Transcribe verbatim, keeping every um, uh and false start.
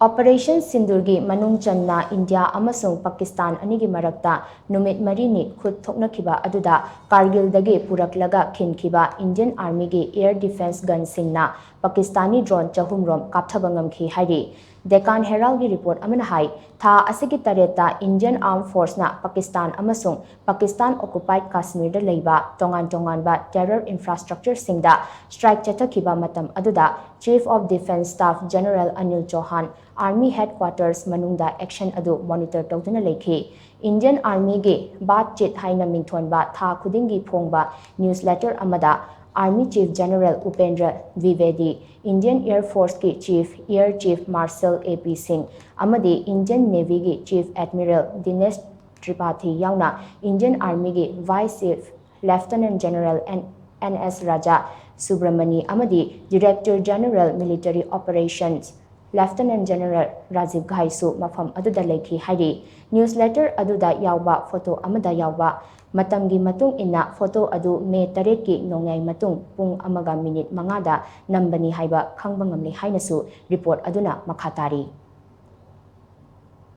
Operation ꯁꯤꯟꯗꯨꯔꯒꯤ ꯃꯅꯨꯡ ꯆꯟꯅ India ꯑꯃꯁꯨꯡ ꯄꯥꯀꯤꯁꯇꯥꯟ ꯑꯅꯤꯒꯤ ꯃꯔꯛꯇ ꯅꯨꯃꯤꯠ ꯃꯔꯤꯅꯤ ꯈꯨꯠ ꯊꯣꯛꯅꯈꯤꯕ ꯑꯗꯨꯗ ꯀꯥꯔꯒꯤꯜꯗꯒꯤ ꯄꯨꯔꯛꯂꯒ ꯈꯤꯟꯈꯤꯕ ꯏꯟꯗꯤꯌꯟ ꯑꯥꯔꯃꯤꯒꯤ air defence gunꯁꯤꯡꯅ ꯄꯥꯀꯤꯁꯇꯥꯅꯤ drone ꯆꯍꯨꯝꯔꯣꯝ ꯀꯥꯞꯊꯕ ꯉꯝꯈꯤ ꯍꯥꯏꯔꯤ꯫ ꯗꯦꯀꯥꯟ ꯍꯦꯔꯥꯜꯒꯤ report ꯑꯃꯅ ꯍꯥꯏ, ꯊꯥ ꯑꯁꯤꯒꯤ ꯇꯔꯦꯠꯇ ꯏꯟꯗꯤꯌꯟ armed forceꯅ ꯄꯥꯀꯤꯁꯇꯥꯟ ꯑꯃꯁꯨꯡ ꯄꯥꯀꯤꯁꯇꯥꯟ occupied ꯀꯥꯁꯃꯤꯔꯗ ꯂꯩꯕ ꯇꯣꯉꯥꯟ ꯇꯣꯉꯥꯟꯕ terror infrastructureꯁꯤꯡꯗ strike ꯆꯠꯊꯈꯤꯕ ꯃꯇꯝ ꯑꯗꯨꯗ Chief of Defence Staff General Anil ꯆꯧꯍꯥꯟ army headquarters ꯃꯅꯨꯡꯗ action ꯑꯗꯨ monitor ꯇꯧꯗꯨꯅ ꯂꯩꯈꯤ꯫ ꯏꯟꯗꯤꯌꯟ ꯑꯥꯔꯃꯤꯒꯤ ꯕꯥꯠ ꯆꯤꯠ ꯍꯥꯏꯅ ꯃꯤꯡꯊꯣꯟꯕ ꯊꯥ ꯈꯨꯗꯤꯡꯒꯤ ꯐꯣꯡꯕ newsletter ꯑꯃꯗ Army Chief General Upendra Dwivedi, Indian Air Forceꯀꯤ Chief Air Chief Marshal A P Singh ꯑꯃꯗꯤ Indian Navyꯒꯤ Chief Admiral Dinesh Tripathi ꯌꯥꯎꯅ Indian Armyꯒꯤ Vice Chief Lieutenant General N S Raja Subramani ꯑꯃꯗꯤ Director General Military Operations Lieutenant General Rajiv Ghaisu ꯃꯐꯝ ꯑꯗꯨꯗ ꯂꯩꯈꯤ ꯍꯥꯏꯔꯤ꯫ Newsletter ꯑꯗꯨꯗ ꯌꯥꯎꯕ photo ꯑꯃꯗ ꯌꯥꯎꯕ ꯃꯇꯝꯒꯤ ꯃꯇꯨꯡ ꯏꯟꯅ photo ꯑꯗꯨ ꯃꯦ ꯇꯔꯦꯠꯀꯤ ꯅꯣꯡꯌꯥꯏ ꯃꯇꯨꯡ ꯄꯨꯡ ꯑꯃꯒ ꯃꯤꯅꯤꯠ ꯃꯉꯥꯗ ꯅꯝꯕꯅꯤ ꯍꯥꯏꯕ ꯈꯪꯕ ꯉꯝꯂꯤ ꯍꯥꯏꯅꯁꯨ report ꯑꯗꯨꯅ ꯃꯈꯥ ꯇꯥꯔꯤ꯫